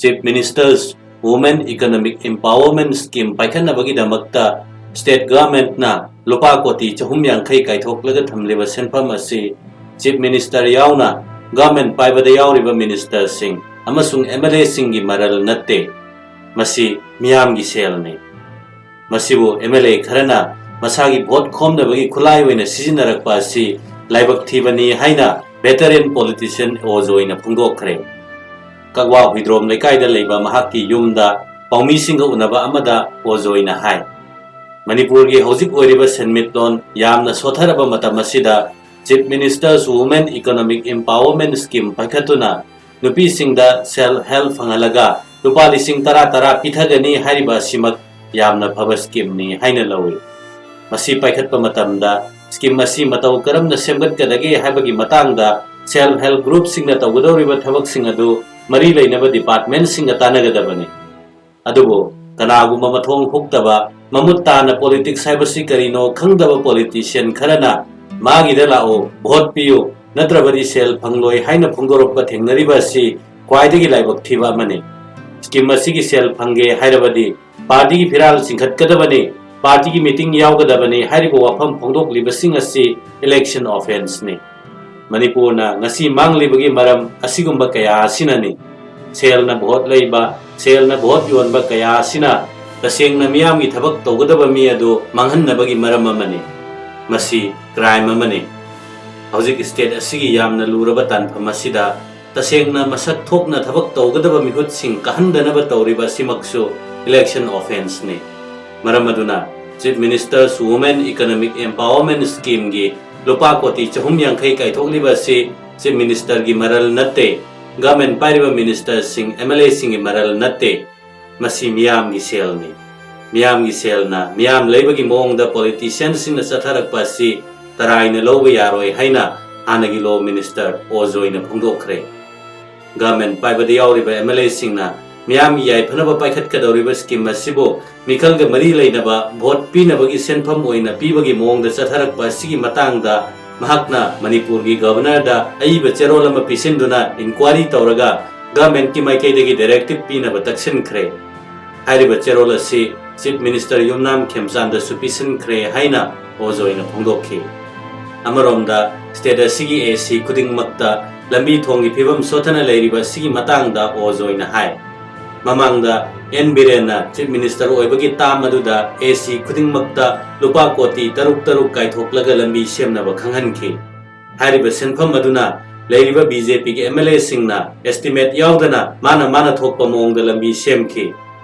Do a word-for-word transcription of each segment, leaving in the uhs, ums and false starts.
Chief Minister's Women Economic Empowerment Scheme ꯄꯥꯏꯈꯠꯅꯕꯒꯤꯗꯃꯛꯇ state governmentꯅ ꯂꯨꯄꯥ ꯀꯣꯇꯤ ꯆꯍꯨꯝ ꯌꯥꯡꯈꯩ ꯀꯥꯏꯊꯣꯛꯂꯒ ꯊꯝꯂꯤꯕ ꯁꯦꯟꯐꯝ ꯑꯁꯤ Chief Minister ꯌꯥꯎꯅ government ꯄꯥꯏꯕꯗ ꯌꯥꯎꯔꯤꯕ ministerꯁꯤꯡ ꯑꯃꯁꯨꯡ MLAꯁꯤꯡꯒꯤ ꯃꯔꯜ ꯅꯠꯇꯦ꯫ ꯃꯁꯤ ꯃꯤꯌꯥꯝꯒꯤ ꯁꯦꯜꯅꯤ꯫ ꯃꯁꯤꯕꯨ MLA ꯈꯔꯅ ꯃꯁꯥꯒꯤ vote ꯈꯣꯝꯅꯕꯒꯤ ꯈꯨꯠꯂꯥꯏ ꯑꯣꯏꯅ ꯁꯤꯖꯤꯟꯅꯔꯛꯄ ꯑꯁꯤ ꯂꯥꯏꯕꯛ ꯊꯤꯕꯅꯤ ꯍꯥꯏꯅ veteran politician ꯑꯣ ꯖꯣꯏꯅ ꯐꯣꯡꯗꯣꯛꯈ꯭ꯔꯦ꯫ ꯀꯛꯋꯥ ꯍꯨꯏꯗ꯭ꯔꯣꯝ ꯂꯩꯀꯥꯏꯗ ꯂꯩꯕ ꯃꯍꯥꯛꯀꯤ ꯌꯨꯝꯗ ꯄꯥꯎꯃꯤꯁꯤꯡꯒ ꯎꯅꯕ ꯑꯃꯗ ꯑꯣ ꯖꯣꯏꯅ ꯍꯥꯏ, ꯃꯅꯤꯄꯨꯔꯒꯤ ꯍꯧꯖꯤꯛ ꯑꯣꯏꯔꯤꯕ ꯁꯦꯟꯃꯤꯠꯂꯣꯟ ꯌꯥꯝꯅ ꯁꯣꯊꯔꯕ ꯃꯇꯝ ꯑꯁꯤꯗ Chief Minister's Women Economic Empowerment Scheme ꯄꯥꯏꯈꯠꯇꯨꯅ ꯅꯨꯄꯤꯁꯤꯡꯗ self help ꯐꯪꯍꯜꯂꯒ ꯂꯨꯄꯥ ꯂꯤꯁꯤꯡ ꯇꯔꯥ ꯇꯔꯥ ꯄꯤꯊꯒꯅꯤ ꯍꯥꯏꯔꯤꯕ ꯑꯁꯤꯃꯛ ꯌꯥꯝꯅ ꯐꯕ schemeꯅꯤ ꯍꯥꯏꯅ ꯂꯧꯏ꯫ ꯃꯁꯤ ꯄꯥꯏꯈꯠꯄ ꯃꯇꯝꯗ scheme ꯑꯁꯤ ꯃꯇꯧ ꯀꯔꯝꯅ ꯁꯦꯝꯒꯠꯀꯗꯒꯦ ꯍꯥꯏꯕꯒꯤ ꯃꯇꯥꯡꯗ self help groupꯁꯤꯡꯅ ꯇꯧꯒꯗꯧꯔꯤꯕ ꯊꯕꯛꯁꯤꯡ ꯑꯗꯨ ꯃꯔꯤ ꯂꯩꯅꯕ departmentꯁꯤꯡꯒ ꯇꯥꯟꯅꯒꯗꯕꯅꯤ꯫ ꯑꯗꯨꯕꯨ ꯀꯅꯥꯒꯨꯝꯕ ꯃꯊꯣꯡ ꯍꯨꯛꯇꯕ, ꯃꯃꯨꯠ ꯇꯥꯅ politics ꯍꯥꯏꯕꯁꯤ ꯀꯔꯤꯅꯣ ꯈꯪꯗꯕ politician ꯈꯔꯅ ꯃꯥꯒꯤꯗ ꯂꯥꯛꯎ, vote ꯄꯤꯌꯨ, ꯅꯠꯇ꯭ꯔꯕꯗꯤ ꯁꯦꯜ ꯐꯪꯂꯣꯏ ꯍꯥꯏꯅ ꯐꯣꯡꯗꯣꯔꯛꯄ ꯊꯦꯡꯅꯔꯤꯕ ꯑꯁꯤ ꯈ꯭ꯋꯥꯏꯗꯒꯤ ꯂꯥꯏꯕꯛ ꯊꯤꯕ ꯑꯃꯅꯤ꯫ Scheme ꯑꯁꯤꯒꯤ ꯁꯦꯜ ꯐꯪꯒꯦ ꯍꯥꯏꯔꯕꯗꯤ partyꯒꯤ ꯐꯤꯔꯥꯜ ꯆꯤꯡꯈꯠꯀꯗꯕꯅꯤ, partyꯒꯤ meeting ꯌꯥꯎꯒꯗꯕꯅꯤ ꯍꯥꯏꯔꯤꯕ ꯋꯥꯐꯝ ꯐꯣꯡꯗꯣꯛꯂꯤꯕꯁꯤꯡ ꯑꯁꯤ election offenceꯅꯤ꯫ ꯃꯅꯤꯄꯨꯔꯅ ꯉꯁꯤ ꯃꯥꯡꯂꯤꯕꯒꯤ ꯃꯔꯝ ꯑꯁꯤꯒꯨꯝꯕ ꯀꯌꯥ ꯑꯁꯤꯅꯅꯤ꯫ ꯁꯦꯜꯅ vote ꯂꯩꯕ, ꯁꯦꯜꯅ vote ꯌꯣꯟꯕ ꯀꯌꯥ ꯑꯁꯤꯅ ꯇꯁꯦꯡꯅ ꯃꯤꯌꯥꯝꯒꯤ ꯊꯕꯛ ꯇꯧꯒꯗꯕ ꯃꯤ ꯑꯗꯨ ꯃꯥꯡꯍꯟꯅꯕꯒꯤ ꯃꯔꯝ ꯑꯃꯅꯤ꯫ ꯃꯁꯤ crime ꯑꯃꯅꯤ꯫ ꯍꯧꯖꯤꯛ state ꯑꯁꯤꯒꯤ ꯌꯥꯝꯅ ꯂꯨꯔꯕ ꯇꯥꯟꯐꯝ ꯑꯁꯤꯗ ꯇꯁꯦꯡꯅ ꯃꯁꯛ ꯊꯣꯛꯅ ꯊꯕꯛ ꯇꯧꯒꯗꯕ ꯃꯤꯍꯨꯠꯁꯤꯡ ꯀꯥꯍꯟꯗꯅꯕ ꯇꯧꯔꯤꯕ ꯑꯁꯤꯃꯛꯁꯨ election offenceꯅꯤ꯫ ꯃꯔꯝ ꯑꯗꯨꯅ Chief Minister's Women Economic Empowerment Schemeꯒꯤ ꯂꯨꯄꯥ ꯀꯣꯇꯤ ꯆꯍꯨꯝ ꯌꯥꯡꯈꯩ ꯀꯥꯏꯊꯣꯛꯂꯤꯕ ꯑꯁꯤ Chief Ministerꯒꯤ ꯃꯔꯜ ꯅꯠꯇꯦ, government ꯄꯥꯏꯔꯤꯕ ministerꯁꯤꯡ, MLAꯁꯤꯡꯒꯤ ꯃꯔꯜ ꯅꯠꯇꯦ꯫ ꯃꯁꯤ ꯃꯤꯌꯥꯝꯒꯤ ꯁꯦꯜꯅꯤ꯫ ꯃꯤꯌꯥꯝꯒꯤ ꯁꯦꯜꯅ ꯃꯤꯌꯥꯝ ꯂꯩꯕꯒꯤ ꯃꯑꯣꯡꯗ politicianꯁꯤꯡꯅ ꯆꯠꯊꯔꯛꯄ ꯑꯁꯤ ꯇꯔꯥꯏꯅ ꯂꯧꯕ ꯌꯥꯔꯣꯏ ꯍꯥꯏꯅ ꯍꯥꯟꯅꯒꯤ law minister ꯑꯣ ꯖꯣꯏꯅ ꯐꯣꯡꯗꯣꯛꯈ꯭ꯔꯦ꯫ Government ꯄꯥꯏꯕꯗ ꯌꯥꯎꯔꯤꯕ MLAꯁꯤꯡꯅ ꯃꯤꯌꯥꯝꯒꯤ ꯌꯥꯏꯐꯅꯕ ꯄꯥꯏꯈꯠꯀꯗꯧꯔꯤꯕ scheme ꯑꯁꯤꯕꯨ ꯃꯤꯈꯜꯒ ꯃꯔꯤ ꯂꯩꯅꯕ vote ꯄꯤꯅꯕꯒꯤ ꯁꯦꯟꯐꯝ ꯑꯣꯏꯅ ꯄꯤꯕꯒꯤ ꯃꯑꯣꯡꯗ ꯆꯠꯊꯔꯛꯄ ꯑꯁꯤꯒꯤ ꯃꯇꯥꯡꯗ ꯃꯍꯥꯛꯅ ꯃꯅꯤꯄꯨꯔꯒꯤ governorꯗ ꯑꯏꯕ ꯆꯦꯔꯣꯜ ꯑꯃ ꯄꯤꯁꯤꯟꯗꯨꯅ inquiry ꯇꯧꯔꯒ ꯒꯚꯔꯟꯃꯦꯟꯠꯀꯤ ꯃꯥꯏꯀꯩꯗꯒꯤ ꯗꯥꯏꯔꯦꯛꯇꯤꯚ ꯄꯤꯅꯕ ꯇꯛꯁꯤꯟꯈ꯭ꯔꯦ꯫ ꯍꯥꯏꯔꯤꯕ ꯆꯦꯔꯣꯜ ꯑꯁꯤ ꯆꯤꯐ ꯃꯤꯅꯤꯁꯇꯔ ꯌꯨꯝꯅꯥꯝ ꯈꯦꯝꯆꯥꯟꯗꯁꯨ ꯄꯤꯁꯤꯟꯈ꯭ꯔꯦ ꯍꯥꯏꯅ ꯑꯣꯖꯣꯏꯅ ꯐꯣꯡꯗꯣꯛꯈꯤ꯫ ꯑꯃꯔꯣꯝꯗ, ꯁ꯭ꯇꯦꯠ ꯑꯁꯤꯒꯤ ꯑꯦ ꯁꯤ ꯈꯨꯗꯤꯡꯃꯛꯇ ꯂꯝꯕꯤ ꯊꯣꯡꯒꯤ ꯐꯤꯕꯝ ꯁꯣꯠꯊꯅ ꯂꯩꯔꯤꯕ ꯑꯁꯤꯒꯤ ꯃꯇꯥꯡꯗ ꯑꯣꯖꯣꯏꯅ ꯍꯥꯏ, ꯃꯃꯥꯡꯗ ꯑꯦꯟ ꯕꯤꯔꯦꯟꯅ ꯆꯤꯐ ꯃꯤꯅꯤꯁꯇꯔ ꯑꯣꯏꯕꯒꯤ ꯇꯥꯝ ꯑꯗꯨꯗ ꯑꯦ ꯁꯤ ꯈꯨꯗꯤꯡꯃꯛꯇ ꯂꯨꯄꯥ ꯀꯣꯇꯤ ꯇꯔꯨꯛ ꯇꯔꯨꯛ ꯀꯥꯏꯊꯣꯛꯂꯒ ꯂꯝꯕꯤ ꯁꯦꯝꯅꯕ ꯈꯪꯍꯟꯈꯤ꯫ ꯍꯥꯏꯔꯤꯕ ꯁꯦꯟꯐꯝ ꯑꯗꯨꯅ ꯂꯩꯔꯤꯕ ꯕꯤ ꯖꯦ ꯄꯤꯒꯤ ꯑꯦꯝ ꯑꯦꯜ ꯑꯦꯁꯤꯡꯅ ꯑꯦꯁꯇꯤꯃꯦꯠ ꯌꯥꯎꯗꯅ ꯃꯥꯅ ꯃꯥꯅ ꯊꯣꯛꯄ ꯃꯑꯣꯡꯗ ꯂꯝꯕꯤ ꯁꯦꯝꯈꯤ꯫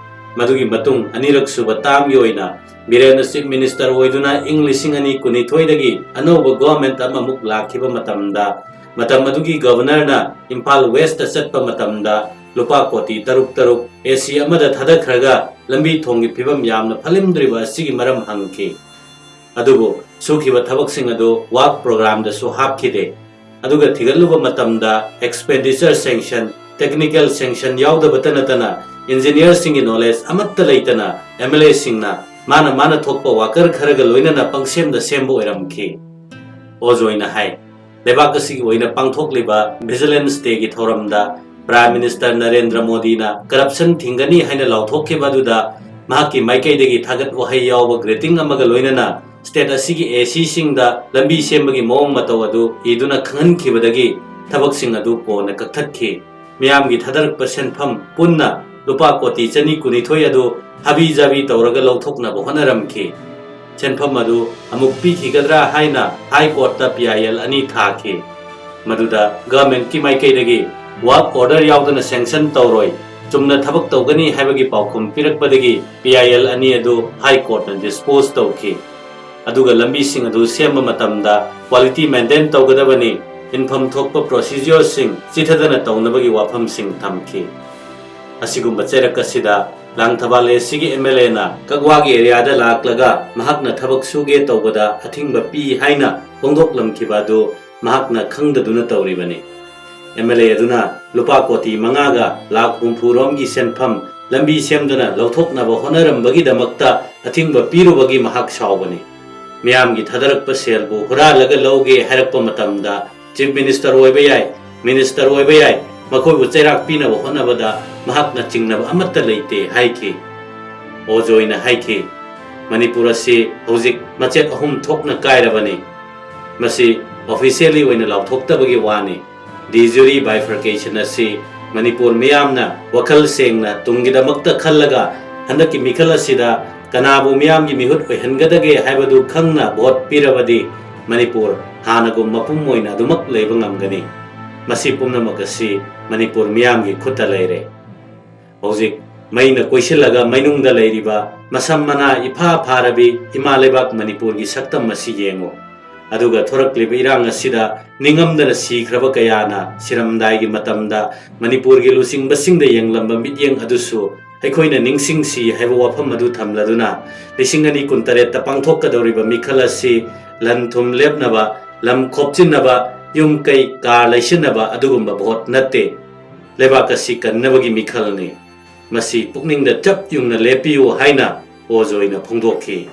ꯃꯗꯨꯒꯤ ꯃꯇꯨꯡ ꯑꯅꯤꯔꯛ ꯁꯨꯕ ꯇꯥꯝꯒꯤ ꯑꯣꯏꯅ ꯕꯤꯔꯦꯟꯅ ꯆꯤꯐ ꯃꯤꯅꯤꯁꯇꯔ ꯑꯣꯏꯗꯨꯅ ꯏꯪ ꯂꯤꯁꯤꯡ ꯑꯅꯤ ꯀꯨꯟꯅꯤꯊꯣꯏꯗꯒꯤ ꯑꯅꯧꯕ ꯒꯣꯚꯔꯟꯃꯦꯟꯠ ꯑꯃꯃꯨꯛ ꯂꯥꯛꯈꯤꯕ ꯃꯇꯝꯗ, ꯃꯇꯝ ꯑꯗꯨꯒꯤ ꯒꯚꯔꯅꯔꯅ ꯏꯝꯐꯥꯜ ꯋꯦꯁꯇ ꯆꯠꯄ ꯃꯇꯝꯗ ꯂꯨꯄꯥ ꯀꯣꯇꯤ ꯇꯔꯨꯛ ꯇꯔꯨꯛ ꯑꯦ ꯁꯤ ꯑꯃꯗ ꯊꯥꯗꯈ꯭ꯔꯒ ꯂꯝꯕꯤ ꯊꯣꯡꯒꯤ ꯐꯤꯕꯝ ꯌꯥꯝꯅ ꯐꯠꯂꯝꯗ꯭ꯔꯤꯕ ꯑꯁꯤꯒꯤ ꯃꯔꯝ ꯍꯪꯈꯤ꯫ ꯑꯗꯨꯕꯨ ꯁꯨꯈꯤꯕ ꯊꯕꯛꯁꯤꯡ ꯑꯗꯨ ꯋꯥꯔꯛ ꯄ꯭ꯔꯣꯒ꯭ꯔꯥꯝꯗꯁꯨ ꯍꯥꯞꯈꯤꯗꯦ꯫ ꯑꯗꯨꯒ ꯊꯤꯒꯠꯂꯨꯕ ꯃꯇꯝꯗ expenditure sanction, technical sanction ꯌꯥꯎꯗꯕꯇ ꯅꯠꯇꯅ ꯏꯟꯖꯤꯅꯤꯌꯔꯁꯤꯡꯒꯤ ꯅꯣꯂꯦꯖ ꯑꯃꯠꯇ ꯂꯩꯇꯅ ꯑꯦꯝ ꯑꯦꯜ ꯑꯦꯁꯤꯡꯅ ꯃꯥꯅ ꯃꯥꯅ ꯊꯣꯛꯄ ꯋꯥꯀꯔ ꯈꯔꯒ ꯂꯣꯏꯅꯅ ꯄꯪꯁꯦꯝꯗ ꯁꯦꯝꯕ ꯑꯣꯏꯔꯝꯈꯤ꯫ ꯑꯣꯖꯣꯏꯅ ꯍꯥꯏ, ꯂꯩꯕꯥꯛ ꯑꯁꯤꯒꯤ ꯑꯣꯏꯅ ꯄꯥꯡꯊꯣꯛꯂꯤꯕ ꯚꯤꯖꯤꯂꯦꯟꯁ ꯗꯦꯒꯤ ꯊꯧꯔꯝꯗ ꯄ꯭ꯔꯥꯏꯝ ꯃꯤꯅꯤꯁꯇꯔ ꯅꯔꯦꯟꯗ꯭ꯔ ꯃꯣꯗꯤꯅ ꯀꯔꯞꯁꯟ ꯊꯤꯡꯒꯅꯤ ꯍꯥꯏꯅ ꯂꯥꯎꯊꯣꯛꯈꯤꯕ ꯑꯗꯨꯗ ꯃꯍꯥꯛꯀꯤ ꯃꯥꯏꯀꯩꯗꯒꯤ ꯊꯥꯒꯠ ꯋꯥꯍꯩ ꯌꯥꯎꯕ ꯒ꯭ꯔꯤꯇꯤꯡ ꯑꯃꯒ ꯂꯣꯏꯅꯅ ꯁ꯭ꯇꯦꯠ ꯑꯁꯤꯒꯤ ꯑꯦ ꯁꯤꯁꯤꯡꯗ ꯂꯝꯕꯤ ꯁꯦꯝꯕꯒꯤ ꯃꯑꯣꯡ ꯃꯇꯧ ꯑꯗꯨ ꯏꯗꯨꯅ ꯈꯪꯍꯟꯈꯤꯕꯗꯒꯤ ꯊꯕꯛꯁꯤꯡ ꯑꯗꯨ ꯀꯣꯟꯅ ꯀꯛꯊꯠꯈꯤ꯫ ꯃꯤꯌꯥꯝꯒꯤ ꯊꯥꯗꯔꯛꯄ ꯁꯦꯟꯐꯝ ꯄꯨꯟꯅ ꯂꯨꯄꯥ ꯀꯣꯇꯤ ꯆꯅꯤ ꯀꯨꯟꯅꯤꯊꯣꯏ ꯑꯗꯨ ꯍꯥꯕꯤ ꯖꯥꯕꯤ ꯇꯧꯔꯒ ꯂꯧꯊꯣꯛꯅꯕ ꯍꯣꯠꯅꯔꯝꯈꯤ꯫ ꯁꯦꯟꯐꯝ ꯑꯗꯨ ꯑꯃꯨꯛ ꯄꯤꯈꯤꯒꯗ꯭ꯔꯥ ꯍꯥꯏꯅ ꯍꯥꯏ ꯀꯣꯔꯠꯇ ꯄꯤ ꯑꯥꯏ ꯑꯦꯜ ꯑꯅꯤ ꯊꯥꯈꯤ꯫ ꯃꯗꯨꯗ ꯒꯚꯔꯟꯃꯦꯟꯠꯀꯤ ꯃꯥꯏꯀꯩꯗꯒꯤ ꯋꯥꯔꯛ ꯑꯣꯔꯗꯔ ꯌꯥꯎꯗꯅ ꯁꯦꯡꯁꯟ ꯇꯧꯔꯣꯏ, ꯆꯨꯝꯅ ꯊꯕꯛ ꯇꯧꯒꯅꯤ ꯍꯥꯏꯕꯒꯤ ꯄꯥꯎꯈꯨꯝ ꯄꯤꯔꯛꯄꯗꯒꯤ ꯄꯤ ꯑꯥꯏ ꯑꯦꯜ ꯑꯅꯤ ꯑꯗꯨ ꯍꯥꯏ ꯀꯣꯔꯠꯅ ꯗꯤꯁꯄꯣꯖ ꯇꯧꯈꯤ꯫ ꯑꯗꯨꯒ ꯂꯝꯕꯤꯁꯤꯡ ꯑꯗꯨ ꯁꯦꯝꯕ ꯃꯇꯝꯗ ꯀ꯭ꯋꯥꯂꯤꯇꯤ ꯃꯦꯟꯇꯦꯟ ꯇꯧꯒꯗꯕꯅꯤ, ꯏꯟꯐꯝ ꯊꯣꯛꯄ ꯄ꯭ꯔꯣꯁꯤꯖꯔꯁꯤꯡ ꯆꯤꯊꯗꯅ ꯇꯧꯅꯕꯒꯤ ꯋꯥꯐꯝꯁꯤꯡ ꯊꯝꯈꯤ꯫ ꯑꯁꯤꯒꯨꯝꯕ ꯆꯩꯔꯛ ꯑꯁꯤꯗ ꯂꯥꯡꯊꯕꯥꯜ ꯑꯦ ꯁꯤꯒꯤ ꯑꯦꯝ ꯑꯦꯜ ꯑꯦꯅ ꯀꯛꯋꯥꯒꯤ ꯑꯦꯔꯤꯌꯥꯗ ꯂꯥꯛꯂꯒ ꯃꯍꯥꯛꯅ ꯊꯕꯛ ꯁꯨꯒꯦ ꯇꯧꯕꯗ ꯑꯊꯤꯡꯕ ꯄꯤ ꯍꯥꯏꯅ ꯐꯣꯡꯗꯣꯛꯂꯝꯈꯤꯕ ꯑꯗꯨ ꯃꯍꯥꯛꯅ ꯈꯪꯗꯗꯨꯅ ꯇꯧꯔꯤꯕꯅꯤ꯫ ꯑꯦꯝ ꯑꯦꯜ ꯑꯦ ꯑꯗꯨꯅ ꯂꯨꯄꯥ ꯀꯣꯇꯤ ꯃꯉꯥꯒ ꯂꯥꯈ ꯍꯨꯝꯐꯨ ꯔꯣꯝꯒꯤ ꯁꯦꯟꯐꯝ ꯂꯝꯕꯤ ꯁꯦꯝꯗꯨꯅ ꯂꯧꯊꯣꯛꯅꯕ ꯍꯣꯠꯅꯔꯝꯕꯒꯤꯗꯃꯛꯇ ꯑꯊꯤꯡꯕ ꯄꯤꯔꯨꯕꯒꯤ ꯃꯍꯥꯛ ꯁꯥꯎꯕꯅꯤ꯫ ꯃꯤꯌꯥꯝꯒꯤ ꯊꯥꯗꯔꯛꯄ ꯁꯦꯜꯕꯨ ꯍꯨꯔꯥꯜꯂꯒ ꯂꯧꯒꯦ ꯍꯥꯏꯔꯛꯄ ꯃꯇꯝꯗ ꯆꯤꯐ ꯃꯤꯅꯤꯁꯇꯔ ꯑꯣꯏꯕ ꯌꯥꯏ, ꯃꯤꯅꯤꯁꯇꯔ ꯑꯣꯏꯕ ꯌꯥꯏ, ꯃꯈꯣꯏꯕꯨ ꯆꯩꯔꯥꯛ ꯄꯤꯅꯕ ꯍꯣꯠꯅꯕꯗ ꯃꯍꯥꯛꯅ ꯆꯤꯡꯅꯕ ꯑꯃꯠꯇ ꯂꯩꯇꯦ ꯍꯥꯏꯈꯤ꯫ ꯑꯣ ꯖꯣꯏꯅ ꯍꯥꯏꯈꯤ, ꯃꯅꯤꯄꯨꯔ ꯑꯁꯤ ꯍꯧꯖꯤꯛ ꯃꯆꯦꯠ ꯑꯍꯨꯝ ꯊꯣꯛꯅ ꯀꯥꯏꯔꯕꯅꯤ꯫ ꯃꯁꯤ officially ꯑꯣꯏꯅ ꯂꯥꯎꯊꯣꯛꯇꯕꯒꯤ ꯋꯥꯅꯤ꯫ De jure bifurcation ꯑꯁꯤ ꯃꯅꯤꯄꯨꯔ ꯃꯤꯌꯥꯝꯅ ꯋꯥꯈꯜ ꯁꯦꯡꯅ ꯇꯨꯡꯒꯤꯗꯃꯛꯇ ꯈꯜꯂꯒ ꯍꯟꯗꯛꯀꯤ ꯃꯤꯈꯜ ꯑꯁꯤꯗ ꯀꯅꯥꯕꯨ ꯃꯤꯌꯥꯝꯒꯤ ꯃꯤꯍꯨꯠ ꯑꯣꯏꯍꯟꯒꯗꯒꯦ ꯍꯥꯏꯕꯗꯨ ꯈꯪꯅ ꯚꯣꯠ ꯄꯤꯔꯕꯗꯤ ꯃꯅꯤꯄꯨꯔ ꯍꯥꯟꯅꯒꯨꯝ ꯃꯄꯨꯝ ꯑꯣꯏꯅ ꯑꯗꯨꯃꯛ ꯂꯩꯕ ꯉꯝꯒꯅꯤ꯫ ꯃꯁꯤ ꯄꯨꯝꯅꯃꯛ ꯑꯁꯤ ꯃꯅꯤꯄꯨꯔ ꯃꯤꯌꯥꯝꯒꯤ ꯈꯨꯠꯇ ꯂꯩꯔꯦ꯫ ꯍꯧꯖꯤꯛ ꯃꯩꯅ ꯀꯣꯏꯁꯤꯜꯂꯒ ꯃꯩꯅꯨꯡꯗ ꯂꯩꯔꯤꯕ ꯃꯁꯝ ꯃꯅꯥ ꯏꯐꯥ ꯐꯥꯔꯕꯤ ꯏꯃꯥ ꯂꯩꯕꯥꯛ ꯃꯅꯤꯄꯨꯔꯒꯤ ꯁꯛꯇꯝ ꯑꯁꯤ ꯌꯦꯡꯉꯨ꯫ ꯑꯗꯨꯒ ꯊꯣꯔꯛꯂꯤꯕ ꯏꯔꯥꯡ ꯑꯁꯤꯗ ꯅꯤꯡꯉꯝꯗꯅ ꯁꯤꯈ꯭ꯔꯕ ꯀꯌꯥꯅ ꯁꯤꯔꯝꯗꯥꯏꯒꯤ ꯃꯇꯝꯗ ꯃꯅꯤꯄꯨꯔꯒꯤ ꯂꯨꯆꯤꯡꯕꯁꯤꯡꯗ ꯌꯦꯡꯂꯝꯕ ꯃꯤꯠꯌꯦꯡ ꯑꯗꯨꯁꯨ ꯑꯩꯈꯣꯏꯅ ꯅꯤꯡꯁꯤꯡꯁꯤ ꯍꯥꯏꯕ ꯋꯥꯐꯝ ꯑꯗꯨ ꯊꯝꯂꯗꯨꯅ, ꯂꯤꯁꯤꯡ ꯑꯅꯤ ꯀꯨꯟꯇꯔꯦꯠꯇ ꯄꯥꯡꯊꯣꯛꯀꯗꯧꯔꯤꯕ ꯃꯤꯈꯜ ꯑꯁꯤ ꯂꯟ ꯊꯨꯝ ꯂꯦꯞꯅꯕ, ꯂꯝ ꯈꯣꯞꯆꯤꯟꯅꯕ, ꯌꯨꯝ ꯀꯩ ꯀꯥꯔ ꯂꯩꯁꯤꯟꯅꯕ ꯑꯗꯨꯒꯨꯝꯕ ꯚꯣꯠ ꯅꯠꯇꯦ꯫ ꯂꯩꯕꯥꯛ ꯑꯁꯤ ꯀꯟꯅꯕꯒꯤ ꯃꯤꯈꯜꯅꯤ꯫ ꯃꯁꯤ ꯄꯨꯛꯅꯤꯡꯗ ꯆꯞ ꯌꯨꯡꯅ ꯂꯦꯞꯄꯤꯌꯨ ꯍꯥꯏꯅ ꯑꯣ ꯖꯣꯏꯅ ꯐꯣꯡꯗꯣꯛꯈꯤ꯫